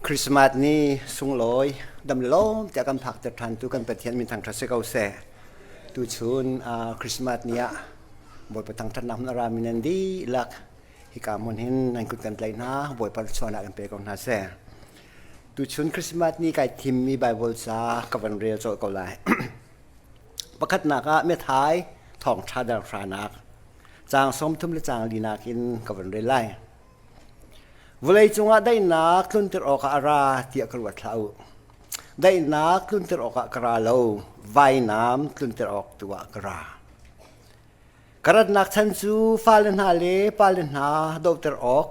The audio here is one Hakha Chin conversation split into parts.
Christmas ni sunglawi dam le lawm tiah kan phakter ṭhan tu kan Pathian min thangṭhat si ko seh. Tuchun Christmas ni ah Bawipa thangṭhatnak hmun a rami nan dihlak hika hmun hin nan kut kan tlaih hna Bawipa thluachuahnak in pe ko hna seh. Tuchun Christmas ni kai thimmi Bible ca ka van rel colh ko lai. Pakhatnak ah Matthai thawngṭha dal hranak caang 30 le caang linak in ka van rel lai. Vawleicung ah daihnak tlunter awkah a ra tiah ka ruat hlah u. Daihnak tlunter awkah ka ra lo, vainam tlunter awk tu ah ka ra. Ka ratnak chan cu fale hna le pale hna dohter awk,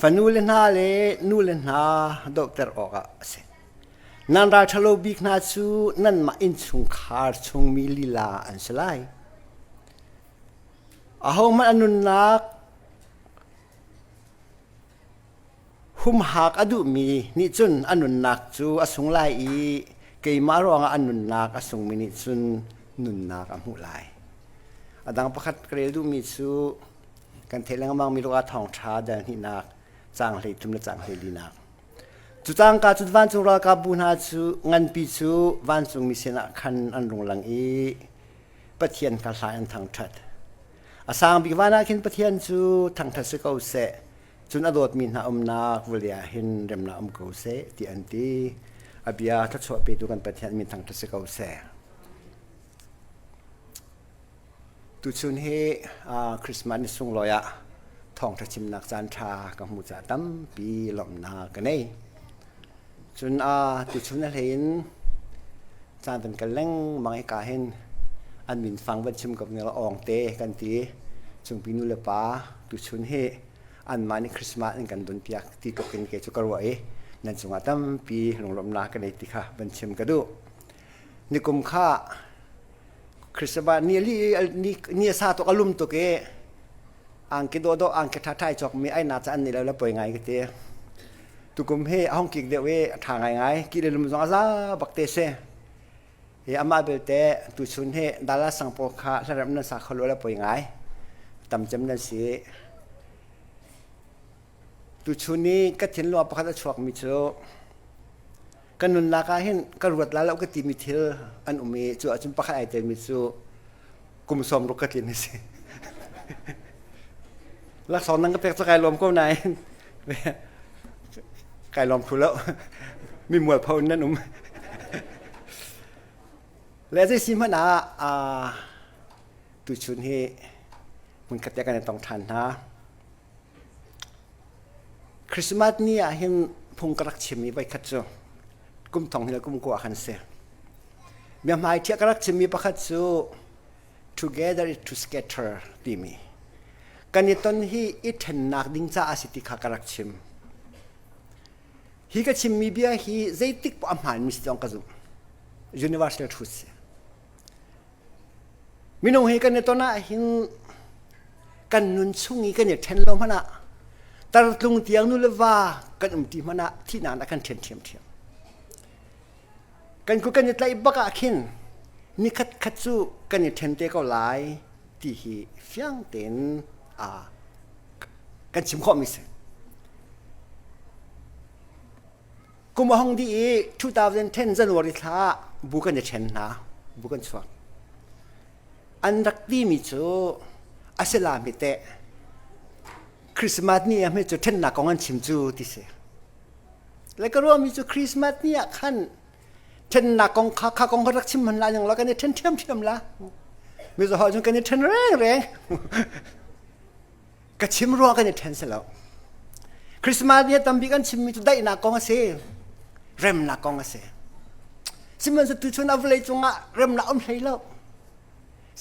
fanule hna le nule hna dohter awkah a si. Nan ral ṭhalo bik hna cu nanmah innchungkhar chungmi lila an si lai. Ahohmanh a nunnak humhak a duhmi nih cun a nunnak cu a sung lai i keimah ruangah a nunnak a sungmi nih cun nunnak a hmuh lai. A dang pakhat ka rel duhmi cu kan theih lengmangmi Luka thawngṭha dal hnihnak caang 13 le caang 14nak. Cu cangka cun vancung ralkapbu hna cu nganpi cu vancungmi sinah khan an rung lang i Pathian kha hla in thangṭhat. A sang bik van ah khin Pathian cu thangṭhat si ko seh, cun a dawtmi hna umnak vawlei ah hin remnak um ko seh, ti an ti. A bia thluachuah petu kan Pathian min thangṭhat si ko seh. Tuchun hi Christmas ni sunglawi ah thawngṭha chimnak caan ṭha ka hmu caah tampi lawmhnak ka nei. Cun tuchun a hlei in caan van kal lengmang hika hin an min fang van chim ko ning awng te kan ti cungpi nu le pa tuchun hi anmah nih Christmas an kan don piak ti tluk in kei cu ka ruah i nan cungah tampi lunglawmhnak ka nei ti kha van chim ka duh. Nikum kha Christmas ni li ni a sa tuk a lum tuk i angki dawhdawh angki ṭhaṭha i cawkmi ai na ca an nih lo le poi ngai ka ti. Tukum hi a hung kik deuh i a ṭha ngaingai. Ki le lum zong a za bak te si. Hi amah belte tuchun hi Dallas sang pawl kha hlaremh nan sa kho lo le poi ngai. Tam cem nan si. Tuchun i ka thinlung ah pakhat a chuakmi cu ka nunnak ah hin ka ruat la lo ka timi thil an um i cu ahcun pakhat ai telmi cu kum 60 ka tlin a si. Laksawng nang ka pek cu kai lawm ko nain kai lawm thlu lo. Mi mualpho in nan um. Le zei si hmanh ah tuchun hi hmunkhat te kan i tong ṭhan hna. Christmas ni ah hin phung ka rak chim i voikhat cu kum thong hi le kum kua khan si. Biahmai ṭhiah ka rak chimmi pakhat cu together is to scatter timi. Kan i ton hi i ṭhennak ding caah a si ti kha ka rak chim. Hi ka chimmi bia hi zeitik poah a hmaanmi si zong ka zumh. Universal truth si. Minung hi kan i ton ahhin kan nun chung i kan i ṭhen lo hmanh ah tartlung tiang nu le va kan um ti hmanh ah thihnak ah kan ṭhen ṭhiamṭhiam. Kan kut kan i tlaih bak ah khin nikhat khat cu kan i ṭhen te ko lai ti hi fiang tein kan chim khawhmi si. Kum a hung dih i 2010 January thla ah bu kan i ṭhen hna, bu kan chuak. An rak timi cu a si la hme teh. Christmas ni ah hme cu ṭhennak kong an chim cu ti si. Le ka ruahmi cu Christmas ni ah khan ṭhennak kong kha kha kong kha rak chim hman la ning la kan i ṭhen ṭhiamṭhiam la. Mizo cun kan i ṭhen reng reng. Ka chim ruang kan i ṭhen si lo. Christmas ni tambik an chimmi cu daihnak kong a si. Remnak kong a si. Sihmanhsehlaw tuchun a vawlei cungah remnak um hlei lo.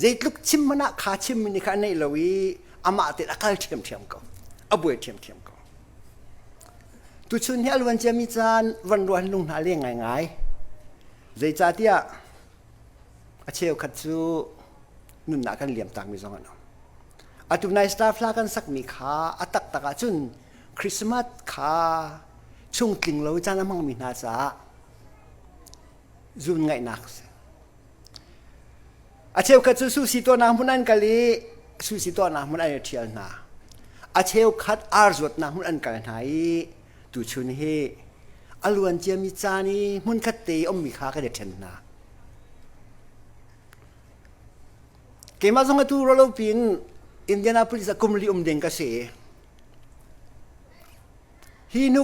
Zeitluk chim hmanh ah kha chimmi nih kha a neih lo i amah tein a kal ṭhiamṭhiam ko. A buai ṭhiamṭhiam ko. Tuchun hi a luan ciami caan van ruah lung hna leng ngaingai. Zeicahtiah a cheukhat cu nunnak kan liam takmi zong an um. Atu nai star fla kan sakmi kha a taktak ahcun Christmas kha chungtling lo caan a hmangmi hna caah zun ngaihnak a si. A cheukhat cu sushi tuahnak hmun an kal i sushi tuahnak hmun an i ṭhial hna. A cheukhat ar zuatnak hmun an kal hna i tuchun hi A luan ciami caan i hmunkhat te i ummi kha kan i ṭhen hna. Keimah zong atu ruahlo piin Indianapolis ah kum li um ding ka si. Hi nu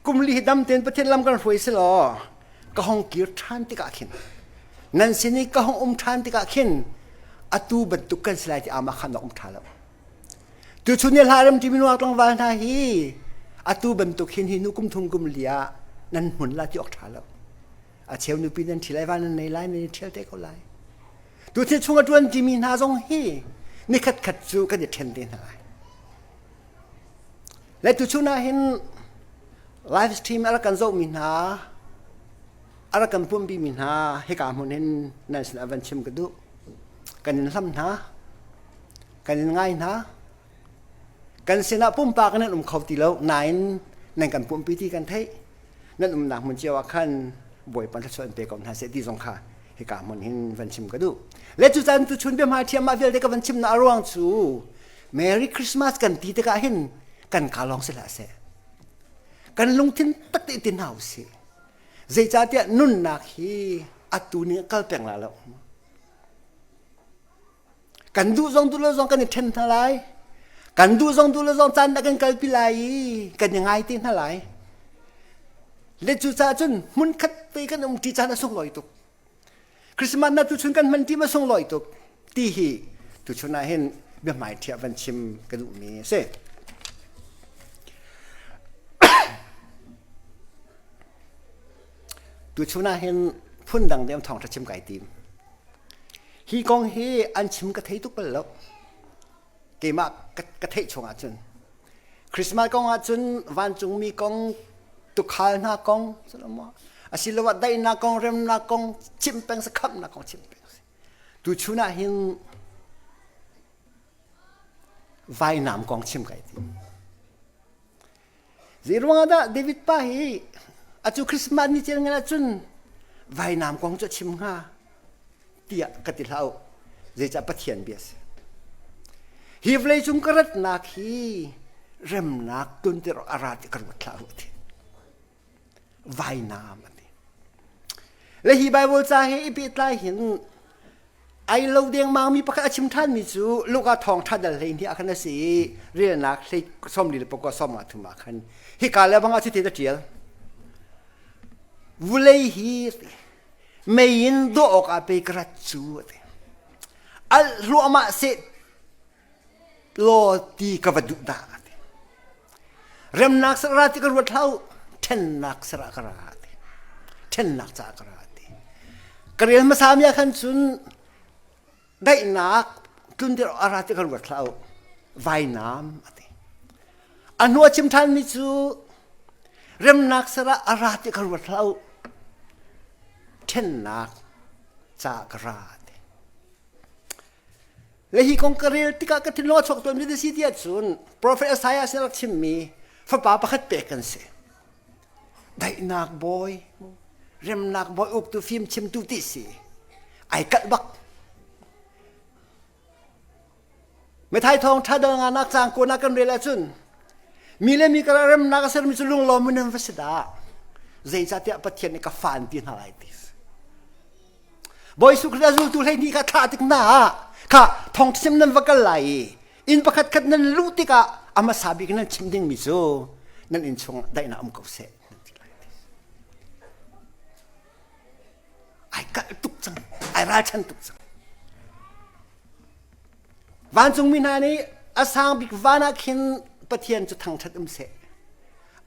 kum li hi dam tein Pathian lam kan hruai si law ka hong kir ṭhan tikah khin nan sin i ka hong um ṭhan tikah khin atu bantuk kan si lai ti amah khan um ṭha lo. Tuchun ni hla rem timi nuak tlangval hna hi atu bantuk hin hi nu kum thum kum li ah nan hmun la ti awk ṭha lo. A cheu nupi nan ṭhi lai va nan nei lai nan i ṭhial te ko lai. Tu thil chung a ṭuan timi hna zong hi nikhat khat cu kan i ṭhen te hna lai. Le tuchun ah hin live stream a rak kan zohmi hna a rak kan pumpi mi hna hika hmun hin nan sin ah van chim ka duh. Kan in hlam hna. Kan in ngai hna. Kan sinah pumpak in nan um kho ti lo nain nan kan pumpi ti kan theih. Nan umnak hmun cio ah khan Bawipa thluachuah in pe ko hna seh ti zong kha hika hmun hin van chim ka duh. Le cu caan tuchun biahmai thiam mah vialte ka van chim na a ruang cu Merry Christmas kan ti tikah hin kan ka lawng si hlah seh. Kan lungthin tak te ti hna usih. Zeicahtiah nunnak hi atu ning kal peng la lo. Kan duh zong duh lo zong kan i ṭhen hna lai. Kan duh zong duh lo zong caan dah kan kalpi lai i kan i ngai te hna lai. Le cucaah cun hmunkhat te kan um ṭi caan a sunglawi tuk. Christmas na tuchun kan hman ṭi ma sunglawi tuk ti hi tuchun ah hin biahmai ṭhiah van chim ka duhmi a si. Tuchun ah hin phundang deuh thawngṭha chim kai tim. Hi kong hi an chim ka thei tuk bal lo. Keimah ka theih chung ahcun. Christmas kong ahcun vancungmi kong, tukhal hna kong, asiloah daihnak kong, remnak kong, chim peng si, khamhnak kong chim peng si. Tuchun ah hin vainam kong chim kai tim. Zeiruangah dah David pa hi atu Christmas ni cel ngan ahcun vainam kong cu a chim hnga tiah ka ti hlah u. Zeicah Pathian bia a si. Hi vawlei cung ka ratnak hi remnak tuntir a ra ti ka ruat hlah u a ti. Vainam a ti. Le hi Bible ca he i pehtlai hin ai lo dengmang mi pakhat a chim ṭhanmi cu Luka thawngṭha dal hlei hnih ah khan a si i relnak hlei sawmli le pakua sawm ah thum ah khan hika le bang ah cutin a ṭial. Vulei hi mei in dawh awkah pei ka rat cu a ti. Alh hluahmah seh law ti ka va duh dah a ti. Remnak sara ti ka ruat hlah u, ṭhennak sara ka ra a ti. Ṭhennak caah ka ra a ti. Ka rel hmasa mi ah khan cun daihnak tlundir a ra ti ka ruat hlah u, vainam a ti. A hnu a chim ṭhanmi cu remnak sara a ra ti ka ruat hlah u, ṭhennak caah ka ra a ti. Le hi kong ka rel tikah ka thinlung a chuak tawnmi na si ti ahcun Prophet Isaiah sin rak chimmi fapa pakhat pek kan si. Daihnak bawi, remnak bawi uktu fim chimtu ti si. Ai kalh bak. Methai thawng ṭha dal nga nak caang kuan ah kan rel ahcun mi le mi karah remnak a sermi cu lunglawm in an va si dah. Zeicahtiah Pathian nih ka fan ti hna lai ti. Bawi Jesuh Khrist a zultu 12 kha thlah tik hna ah kha thawngchim nan va kal lai i inn pakhat khat nan luh tikah a hmasa bik nan chim dingmi cu nan inn chung daihnak um ko seh nan ti lai. Ai kalh tuk cang, ai ralchan tuk cang. Vancungmi hna nih a sang bik van ah khin Pathian cu thangṭhat um seh.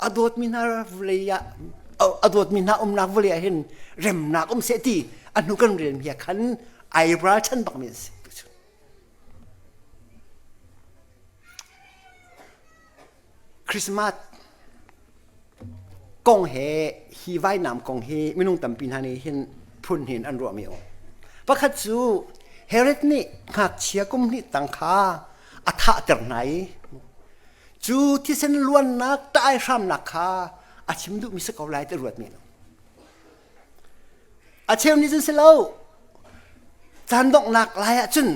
A dawtmi hna vawlei ah a dawtmi hna umnak vawlei ah hin remnak um seh ti a hnu kan relmi ah khan ai ralchan bakmi an si. Christmas kong he hi vainam kong hi minung tampi hna nih hin phun hin an ruahmi a um. Pakhat cu Herod nih ngakchia kum hnih tang kha a thahter hna i cu thisen luannak ṭah hramnak kha a chim duhmi si ko lai ti ruatmi an um. A cheu nih cun si lo caan donghnak lai ahcun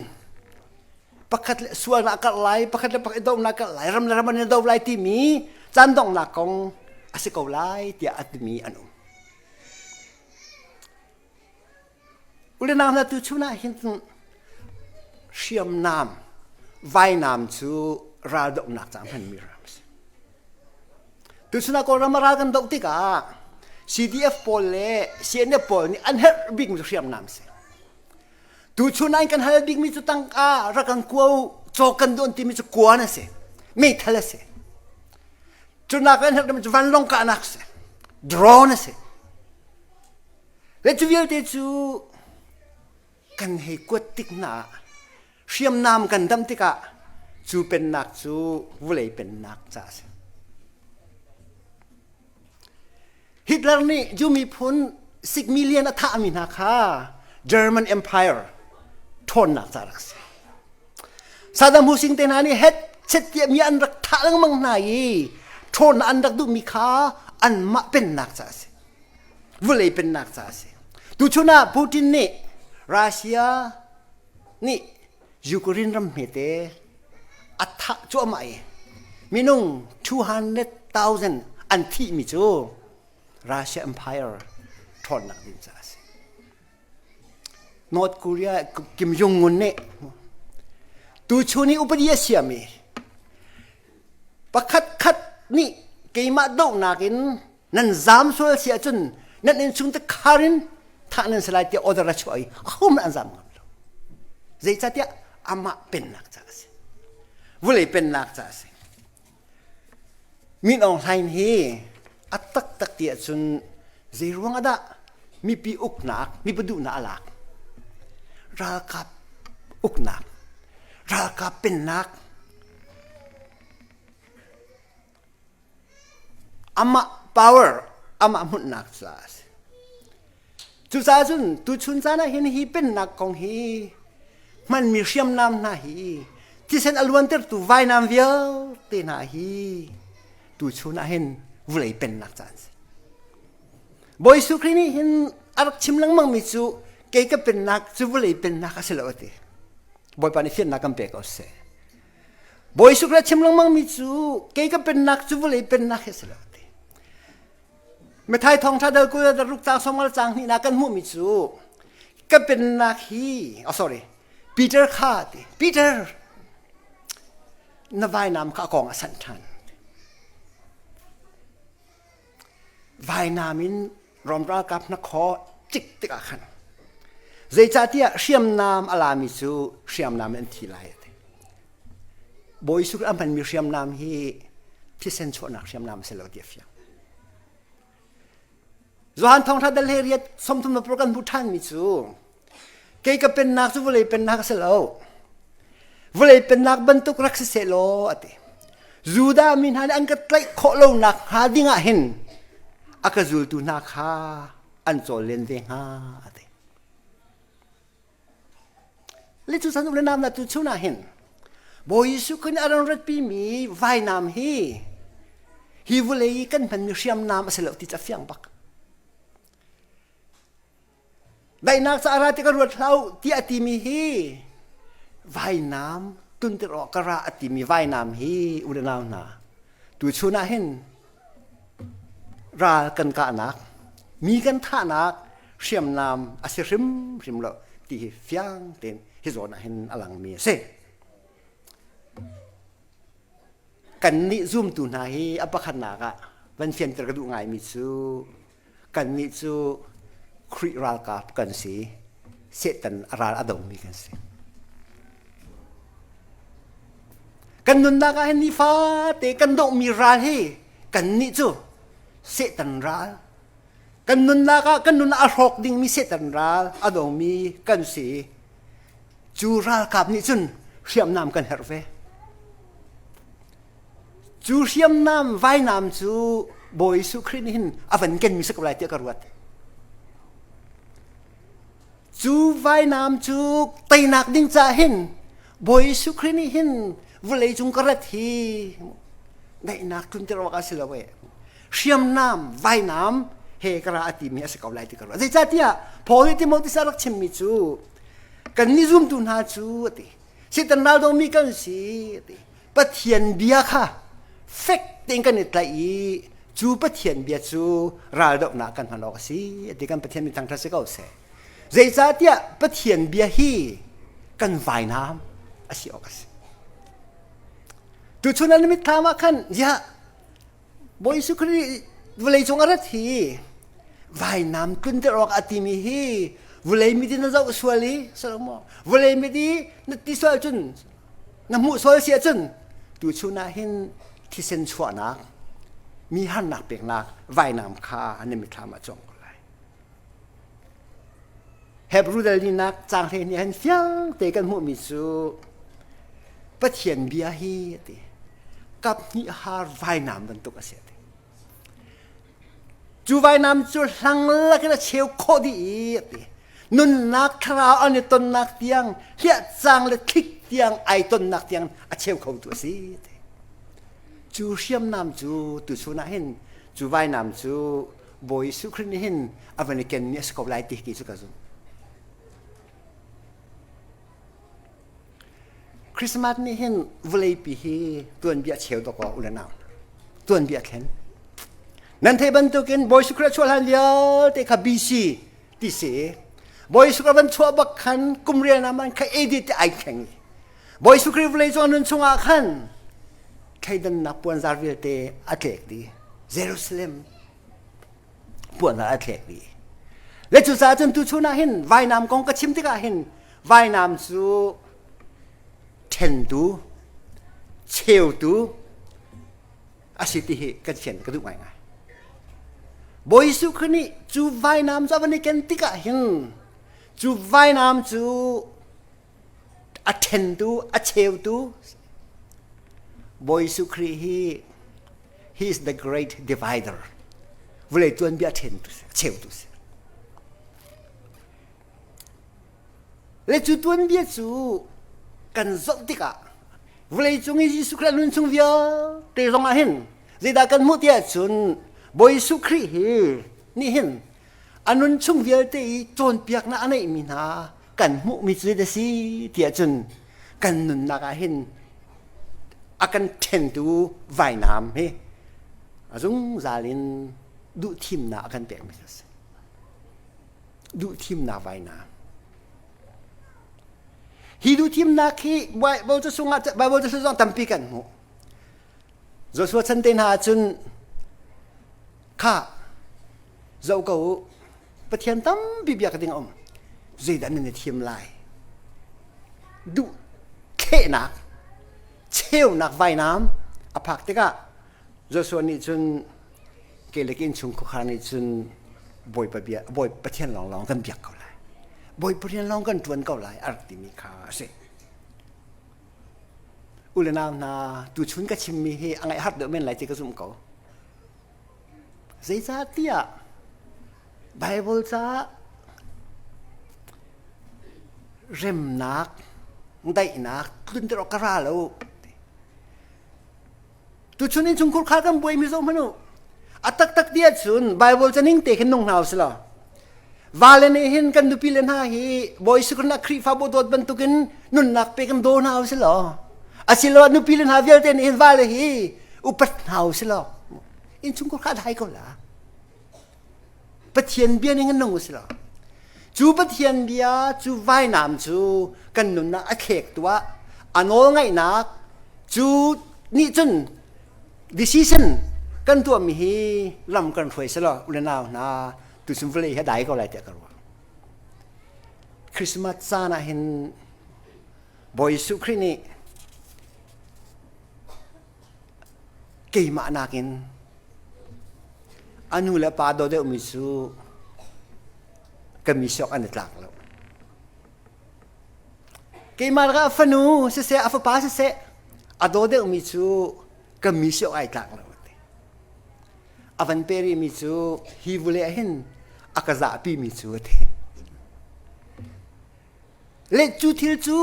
pakhat le sualnak karh lai pakhat le pakhat dohnak karh lai ram le ram an i do lai timi caan donghnak kong a si ko lai tiah a timi an um. Ulenau hna tu chun ah hin hriamnam vainam cu raldohnak ca hmanmi ram a si. Tuchun ah Kawlram ah ral kan doh tikah CDF pawl le CNF pawl nih an herh bikmi cu hriamnam a si. Tuchun ah kan hal bikmi cu tangka rak kan kuo cawk kan duh an timi cu kuan a si. Meithal a si. Cunak an herh cu vanlawng kahnak a si. Drone a si. Le cu vialte cu kan hei kuat tik hna ah hriamnam kan damh tikah cu pennak cu vulei pennak ca a si. Hitler nih Jew miphun 6 million a thahmi hna kha German Empire ṭhawnnak ca rak si. Saddam Hussein te hna nih het chet tiah mi an rak thah lengmang hna i ṭhawnnak an rak duhmi kha anmah pennak ca a si. Vulei pennak ca a si. Tuchun ah Putin nih Russia nih Ukraine ram hmete a thah cuahmah i minung 200,000 an thihmi cu Russia Empire ṭhawnnak ding caah a si. North Korea Kim Jong-un nih tuchun i upadi a siami pakhat khat nih keimah dohnak in nan zaam sual si ahcun nan innchung te khar in thah nan si lai tiah order a chuah i ahohmanh an zaam ngam lo. Zeicahtiah amah pennak ca a si. Vulei pennak ca a si. Min Aung Hlaing hi a taktak ti ahcun zei ruang ah dah mipi uknak, mipi duhnak a lak? Ralkap uknak, ralkap pennak, amah power amah hmunhnak caah a si. Cucaah cun tuchun caan ah hin hi pennak kong hi hmanmi hriamnam hna hi thisen a luantertu vainam vialte hna hi tuchun ah hin vulei pennak caan a si. Bawi Jesuh Khrih nih hin a rak chim lengmangmi cu kei ka pennak cu vulei pennak a si lo a ti. Bawipa nih fiannak kan pe ko seh. Bawi Jesuh Khrih a chim lengmangmi cu kei ka pennak cu vawlei pennak hi a si lo ti. Matthai thawngṭha dal 20 dal ruk caang sawmngal caang hnihnak kan hmuhmi cu ka pennak hi oh sorry Peter kha ti Peter na vainam kha a kong a sanh ṭhan. Vainam in Rom ralkap hnakhaw cik tikah khan zeicahtiah hriamnam a lami cu hriamnam in an thi lai a ti. Bawi Jesuh a hmanmi hriamnam hi thisen chuahnak hriamnam a si lo ti a fiang. Johan thawngṭha dal he riat 30 na kan hmuh ṭhanmi cu kei ka pennak cu vawlei pennak a si lo. Vawlei pennak bantuk rak si seh law a ti. Judah mi hna nih an ka tlaih khawh lonak hnga ding ah hin a ka zultu hna kha an cawl len ve hnga a ti. Le cu san le nam na tu chun ah hin Bawi Jesuh Khrih nih a ran ratpimi vainam hi hi vawlei i kan hmanmi hriamnam a si lo ti cu a fiang bak. Daihnak ca ra ti ka ruat hlah u tiah a timi hi vainam tuntir awk ka ra a timi vainam hi u le nau hna tuchun ah hin ral kan kahnak mi kan thahnak hriamnam a si hrimhrim lo ti hi fiang tein hi zawn ah hin a langmi a si. Kannih zumtu hna hi a pakhatnak ah van fianter ka duh ngaimi cu kannih cu Khrih ralkap kan si. Satan a ral a domi kan si. Kan nunnak ah hin nifate kan dohmi ral hi kannih cu Satan ral kan nunnak ah kan nun a hrawk dingmi Satan ral a domi kan si. Cu ralkap nih cun hriamnam kan herh ve. Cu hriamnam vainam cu Bawi Jesuh Khrih nih hin a van kenmi si ko lai tiah ka ruat. Cu vainam cu teinak ding caah hin Bawi Jesuh Khrih nih hin vawlei cung ka rat hi daihnak tlunter awk a si lo e. Hriamnam vainam he ka ra a timi a si ko lai ti ka ruat. Zeicahtiah Paul nih Timote a rak chimmi cu kan nih zumtu hna cu a ti. Satan ral domi kan si a ti. Pathian bia kha fek tein kan i tlaih i Cu Pathian bia cu raldohnak kan hman awk a si ti kan Pathian min thangṭhat si ko seh. Zeicahtiah Pathian bia hi kan vainam a si awk a si. Tuchun an mitthlam ah khan ziah Bawi Jesuh Khrih vawleicung a rat hi vainam tlunter awk a timi hi vawlei mit in na zoh sual i maw vawlei mit i na ti sual cun na hmuh sual si ahcun tuchun ah hin thisen chuahnak mi harnak peknak vainam kha na mitthlam ah cuang ko lai. Hebrew dal ninak caang 12 hin fiang te kan hmuhmi cu Pathian bia hi ti kap hnih har vainam bantuk a si ti. Cu vainam cu hlang lakin a cheu khawh dih i ti. Nunnak thlarau an i tonnak tiang hliah cang le thlik tiang ai tonnak tiang a cheu kho tu a si ti. Cu hriamnam cu tuchun ah hin cu vainam cu Bawi Jesuh Khrih nih hin a van i kenmi a si ko lai ti hi cu ka zumh. Christmas nih hin vawleipi hi tuanbia cheu dawk u le nau tuanbia thlen. Nan theih bantukin Bawi Jesuh Khrih a chuah hlan vialte kha BC ti si. Bawi Jesuh Khrih van chuah bak khan kum rial naman kha AD ti ai thleng i Bawi Jesuh Khrih vawlei cung nun chungah khan thleidannak puanzar vialte a tlek dih. Jerusalem puanzar a thlek dih. Le cucaah cun tuchun ah hin vainam kong ka chim tikah hin vainam cu ṭhentu, cheutu a si ti hi kan fian ka duh ngaingai. Bawi Jesuh Khrih nih cu vainam cu a van i ken tikah hin cu vainam cu a ṭhentu, a cheutu Bawi Jesuh Khrih hi he is the great divider. Vawlei tuanbia ṭhentu si, cheutu si. Le cu tuanbia cu kan zoh tikah vawlei cung i Jesuh Khrih nun chung vialte zong ah hin zeidah kan hmuh tiah cun Bawi Jesuh Khrih hi nih hin a nun chung vialte i cawnpiaknak a neihmi hna kan hmuhmi cu zeidah si tiah cun kan nunnak ah hin a kan ṭhentu vainam hi a zungzal in duhthimnak a kan pekmi a si. Duhthimnak vainam. Hi duhthimnak hi Bible cu sungah Bible cu zong tampi kan hmuh. Joshua chan te hna ahcun kha zoh ko u Pathian tampi biak ding a um zeidah nan i thim lai duh thlehnak cheunak vainam a phak tikah Joshua nih cun ke le ke innchung khuakhar nih cun Bawipa bia Bawi Pathian lawnglawng kan biak ko lai Bawipa rian lawng kan ṭuan ko lai a rak timi kha a si U le nau hna tuchun ka chimmi hi a ngaih har deuh men lai ti ka zumh ko. Zeicahtiah Baibal caah remnak, daihnak tlunter awk ka ra lo. Tuchun innchungkhur kha kan buaimi zoh hmanh u. A taktak ti ahcun Baibal ca ning te khin nung hna usih law vale nih hin kan nupi le hna hi Bawi Jesuh Khrihfabu dawt bantukin nunnak pe kan daw hna usih law asiloah nupi le hna vialte nih hin vale hi upat hna usih law innchungkhur kha dai ko la. Pathian bia ning in nung usih law cu Pathian bia cu vainam cu kan nunnak a thlek tu ah a nawl ngaihnak cu nih cun decision kan tuahmi hi lam kan hruai selaw u le nau hna tuchun vawlei hi a dai ko lai tiah ka ruah. Christmas caan ah hin Bawi Jesuh Khrih nih keimah nakin a nu le pa daw deuhmi cu ka mi siawk an i tlak lo. Keimah lakah a fanu siseh a fapa siseh a daw deuhmi cu ka mi siawk ai tlak lo. A van pe rihmi cu hi vule ah hin a ka zahpimi cu a ti. Le cu thil cu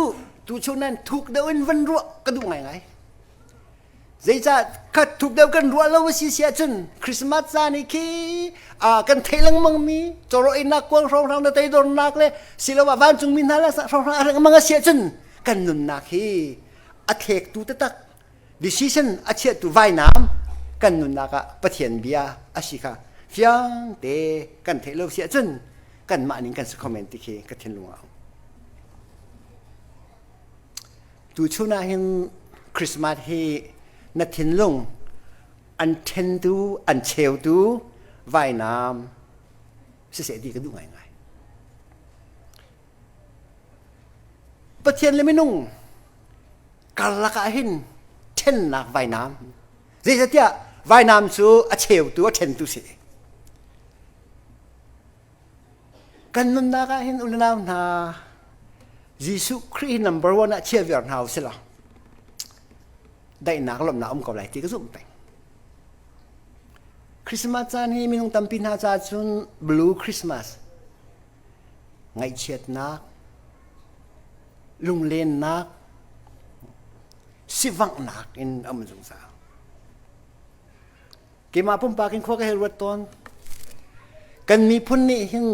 tuchun nan thuk deuh in van ruah ka duh ngaingai. Zeicah khat thuk deuh kan ruah lo a si si ahcun Christmas caan i khi kan theih lengmang mi cawraw einak kuang hrawnghrang na teidornak le siloah vancungmi hna le hrawnghrang a lengmang a si ahcun kan nunnak hi a thlektu taktak decision a chiahtu vainam. kan nunnak ah Pathian bia a si kha fiang te kan theih lo si ahcun kanmah ning kan si kho men ti khi ka thinlung ah Tuchun ah hin Christmas hi na thinlung an ṭhentu an cheutu vainam siseh ti ka duh ngaingai. Pathian le minung karlak ah hin ṭhennak vainam zeicahtiah vainam cu a cheutu a ṭhentu si. Kan nunnak ah hin unau hna Jesuh Khrih hi number one ah chia viar hna usih law daihnak lawmhnak um ko lai ti ka zumh peng. Christmas caan hi minung tampi hna caah cun Blue Christmas ngaihchiatnak lunglennak sivanghnak in a um zungzal. Keimah pumpak in khua ka hei ruat tawn. Kan miphun nih hin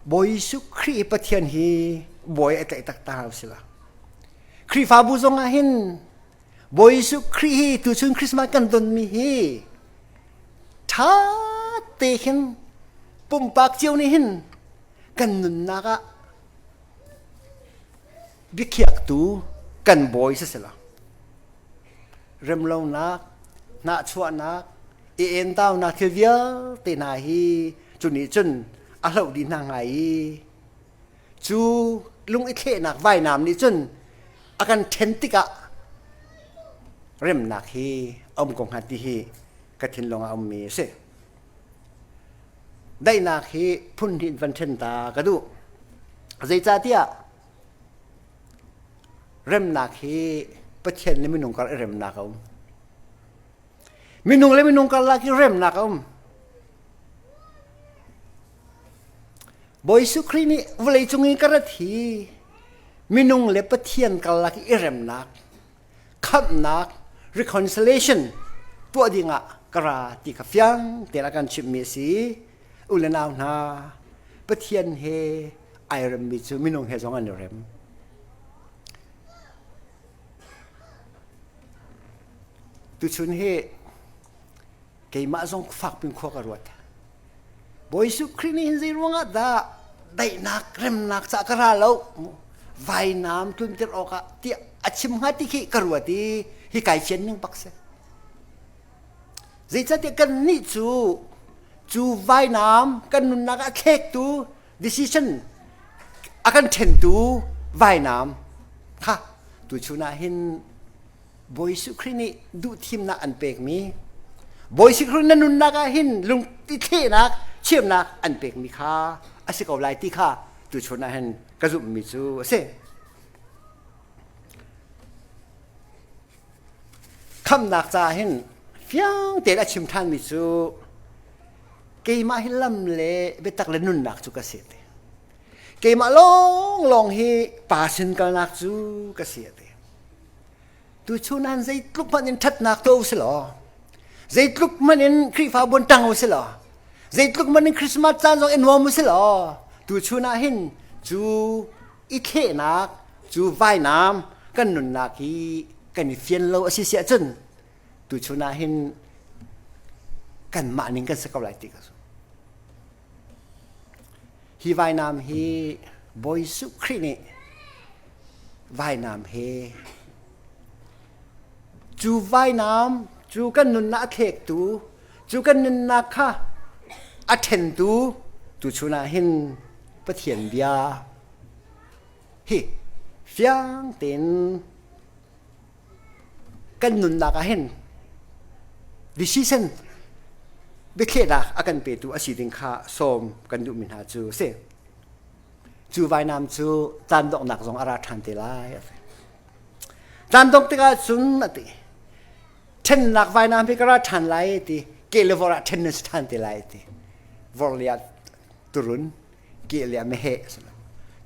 Bawi Jesuh Khrih Pathian hi bawi a tlaih taktak si la. Khrihfabu zong ah hin Bawi Jesuh Khrih hi tuchun Christmas kan donmi hi ṭha te hin pumpak cio nih hin kan nunnak ah biakhiaktu kan bawi si si lo. Remlonak, hnahchuahnak, i entaunak thil vialte hna hi cu nih cun a hloh dih hna hnga i cu lung i thlehnak vainam nih cun a kan ṭhen tikah remnak hi a um ko hnga ti hi ka thinlung ah a ummi a si. Daihnak hi phun hnih in van ṭhen ta ka duh. Zeicahtiah remnak hi Pathian le minung kar i remnak a um. Minung le minung karlak i remnak a um. Bawi Jesuh Khrih nih vawleicung i ka rat hi minung le Pathian karlak i remnak, khamhnak, reconciliation tuah dingah ka ra ti kha fiang tein a kan chimhmi a si. U le nau hna, Pathian he ai remmi cu minung he zong an i rem. Tuchun hi keimah zong fakpin khua ka ruat. Bawi Jesuh Khrih nih hin zei ruangah dah daihnak remnak ca ka ra lo vainam tlunter awkah tiah a chim hnga ti khi ka ruat i hi kai fian ning bak si. Zeicahtiah kannih cu cu vainam kan nunnak ah a thlektu decision a kan ṭhentu vainam kha tuchun ah hin Bawi Jesuh Khrih nih duhthimnak an pekmi Bawi Jesuh Khrih na nunnak ah hin lung i thlehnak chiamnak an pekmi kha a si ko lai ti kha tuchun ah hin ka zumhmi cu a si. Khamhnak caah hin fiang tein a chim ṭhanmi cu keimah hi lam le biatak le nunnak cu ka si ti. Keimah lawnglawng hi pa sin kalnak cu ka si ti. Tuchun han zeitluk hmanh in ṭhatnak tuah u si law, zeitluk hmanh in Khrihfabu in ṭang u si law, zeitluk hmanh in Christmas caan zong i nuam u si law, tuchun ah hin cu i thlehnak cu vainam kan nunnak hi kan i fian lo a si si ahcun tuchun ah hin kanmah ning kan si ko lai ti ka zumh. Hi vainam hi Bawi Jesuh Khrih nih vainam he cu vainam cu kan nunnak a thlektu cu kan nunnak kha a ṭhentu tuchun ah hin Pathian bia hi fiang tein kan nunnak ah hin decision biathlehnak a kan petu a si ding kha sawm kan duhmi hna cu a si. Cu vainam cu caan donghnak zong a ra ṭhan te lai a ti. Caan dongh tikah cun a ti. Ṭhennak vainam hi ka ra ṭhan lai ti ke le vor ah ṭhen nan si ṭhan te lai ti. Vor le ah turun ke le ah meheh a si lo.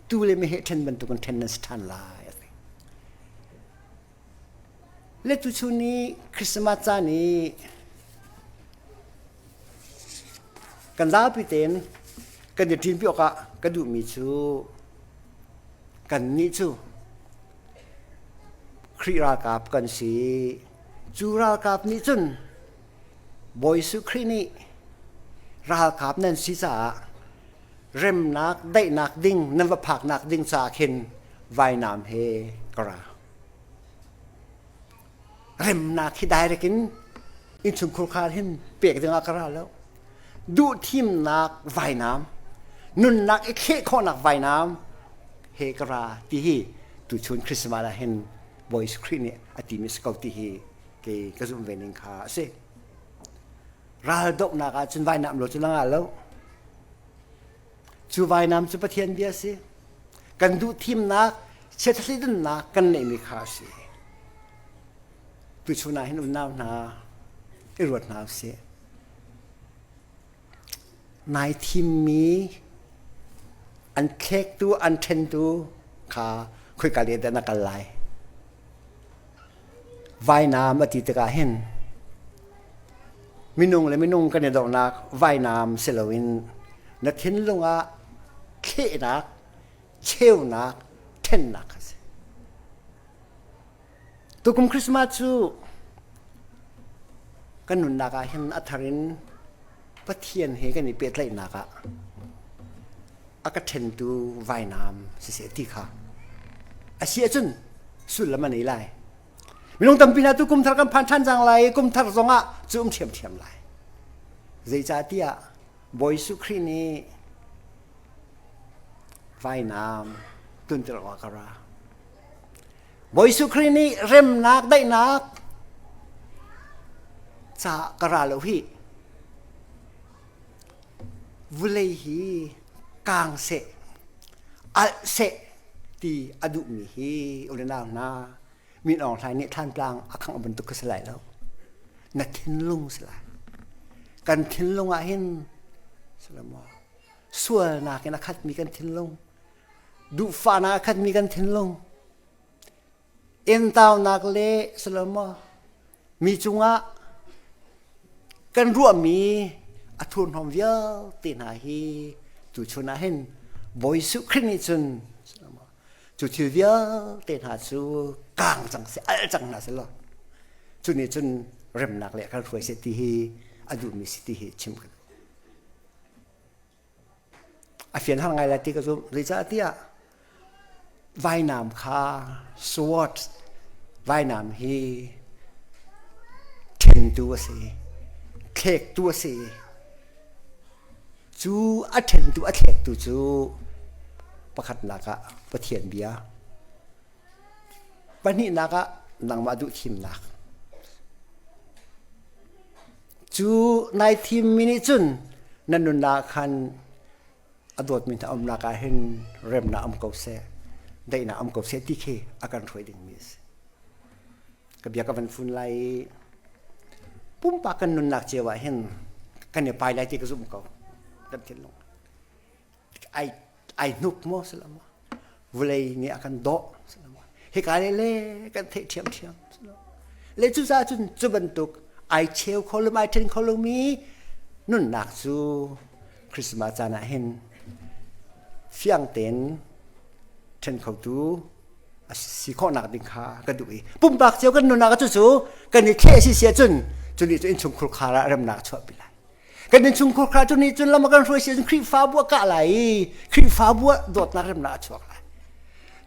Tu le meheh ṭhen bantukin ṭhen nan si ṭhan lai a ti. Le tuchun i Christmas caan i kan zapi tein kan i ṭinpi awkah ka duhmi cu kannih cu Khrih ralkap kan si. Cu ralkap nih cun Bawi Jesuh Khrih nih ralkap nan si caah remnak daihnak ding nan va phaknak ding caah khin vainam he ka ra. Remnak hi direct in innchungkhur khar hin pek dingah ka ra lo. Duhthimnak vainam, nunnak i thleh khawhnak vainam he ka ra ti hi tuchun Christmas ah hin Bawi Jesuh Khrih nih a timi si ko ti hi kei ka zumh ve ning kha a si. Ral dohnak ah cun vainam lo cu na ngah lo. Cu vainam cu Pathian bia a si. Kan duh thimnak, chiathlidannak kan neihmi kha a si. Tuchun ah hin unau hna i ruat hna usih. Nai thimmi an thlektu, an ṭhentu kha khoika lei dah na kal lai? Vainam a ti tikah hin minung le minung kan i dohnak vainam si loin na thinlung ah thlehnak, cheunak, ṭhennak kha a si. Tukum Christmas cu kan nunnak ah hin a thar in Pathian he kan i pehtlaihnak ah a ka ṭhentu vainam siseh ti kha a si ahcun sullam a nei lai. Minung tampi hna tu kum thar kan phan ṭhan cang lai i kum thar zongah cu um ṭhiamṭhiam lai. Zeicahtiah Bawi Jesuh Khrih nih vainam tunter awkah ka ra. Bawi Jesuh Khrih nih remnak daihnak ca ka ra lo hih. Vulei hi kaang seh, alh seh ti a duhmi hi u le nau hna Min Aung Hlaing nih Thlantlang a khangh bantuk kha si lai lo. Na thinlung si lai. Kan thinlung ah hin sualnak in a khatmi kan thinlung, duhfahnak a khatmi kan thinlung, entaunak le salamaw mi cungah kan ruahmi a thurhnawm vialte hna hi tuchun ah hin Bawi Jesuh Khrih nih cun cu thil vialte hna cu kaang cang seh al cang hna seh law cu nih cun remnak le kan hruai seh ti hi a duhmi si ti hi chim ka duh. A fian har ngai lai ti ka zumh. Zeicahtiah vainam kha sword vainam hi ṭhentu a si, thlektu a si. Cu a ṭhentu a thlektu cu pakhatnak ah Pathian bia, pahnihnak ah nangmah duhthimnak. Cu nai thimmi nih cun na nunnak khan a dawtmi hna umnak ah hin remnak um ko seh, daihnak um ko seh ti khi a kan hruai dingmi a si. Ka bia ka van fun lai i pumpak kan nunnak cio ah hin kan i pai lai ti ka zumh ko. Kan thinlung. Ai ai hnuk maw si lo maw? Vawlei nih a kan dawh si lo maw? Hika le le kan theih ṭhiamṭhiam si lo. Le cucaah cun cu bantuk ai cheu kho lo ai ṭhen kho lomi nunnak cu Christmas caan ah hin fiang tein ṭhen khotu a si khawhnak ding kha ka duh i pumpak cio kan nunnak cu kan i thleh si si ahcun cu nih cu innchungkhur khar ah remnak a chuahpi lai. Kan innchungkhur khar cu nih cun lam a kan hruai si ahcun Khrihfabu a kah lai i Khrihfabu ah dawtnak remnak a chuak lai.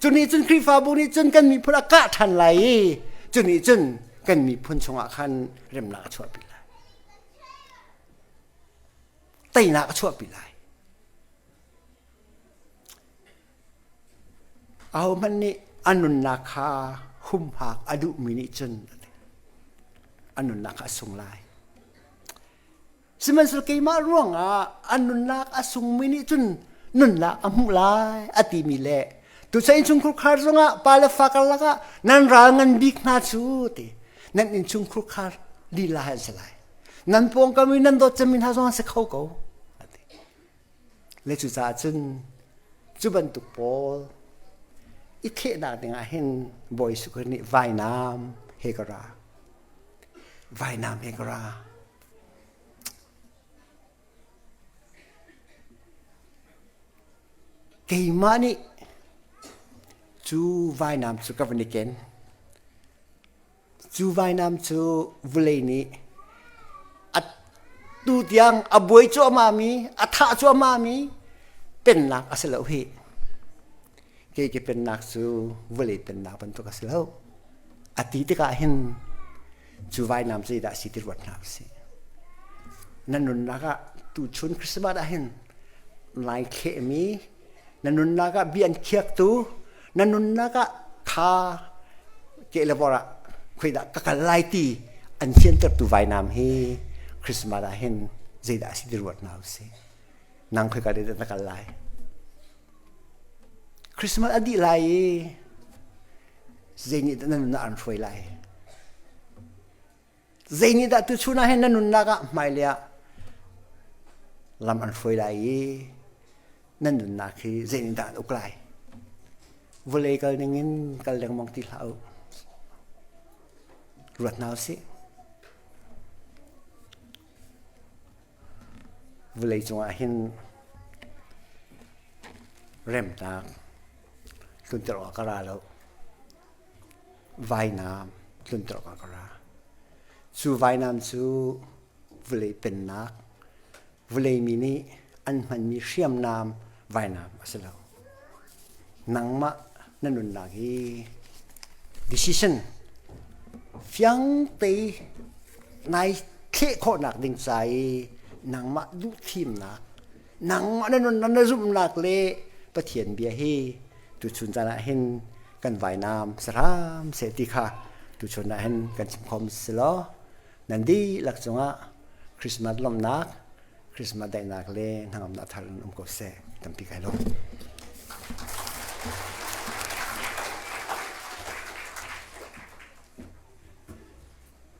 Cu nih cun Khrihfabu nih cun kan miphun a kah ṭhan lai i cu nih cun kan miphun chungah khan remnak a chuahpi lai. Teinak a chuahpi lai. Ahohmanh nih a nunnak kha humhak a duhmi nih cun a nunnak kha a sung lai. Sihmanhsehlaw keimah ruangah a nunnak a sungmi nih cun nunnak a hmuh lai a timi le tuchan innchungkhur khar zongah pa le fa karlak ah nan ral ngan bik hna cu ti nan innchungkhur khar lila an si lai. Nan pawngkam i nan dawt cemmi hna zong an si kho ko. Le cucaah cun cu bantuk pawl i thlehnak dingah hin Bawi Jesuh Khrih nih vainam he ka ra. Vainam he ka ra. Keimah nih cu vainam cu ka van i ken. Cu vainam cu vulei nih a tu tiang a buai cuahmahmi, a thah cuahmahmi pennak a si lo hih. Kei ke pennak cu vawlei pennak bantuk a si lo. A ti tikah hin cu vainam zeidah a si ti ruat hna usih. Na nunnak ah tuchun Christmas ah hin nai thlehmi, na nunnak ah bia an khiaktu, na nunnak ah kha ke le vor ah khuidah ka kal lai ti an fiantertu vainam hi Christmas ah hin zeidah a si ti ruat hna usih. Nang khoi ka dah na kal lai? Christmas a dih lai i zei nih dah na nunnak an hruai lai? Zei nih dah tuchun ah hin na nunnak ah hmailei ah lam an hruai lai i na nunnak hi zei nih dah an uk lai? Vawlei kal ning in kal lengmang ti hlah u. Ruat hna usih. Vawleicung ah hin remnak tlunter awk ka ra lo. Vainam tlunter awk ka ra. Cu vainam cu vawlei pennak, vawlei mi nih an hmanmi hriamnam vainam a si lo. Nangmah na nunnak hi decision fiang te nai thleh khawhnak ding ca i nangmah duhthimnak, nangmah na nunnak na zumhnak le Pathian bia hi tuchun caan ah hin kan vainam sahram seh ti kha tuchun ah hin kan chim khom si law nan dihlak cungah Christmas lawmhnak Christmas daihnak le hnangamnak thar in um ko seh tampi kai lawm.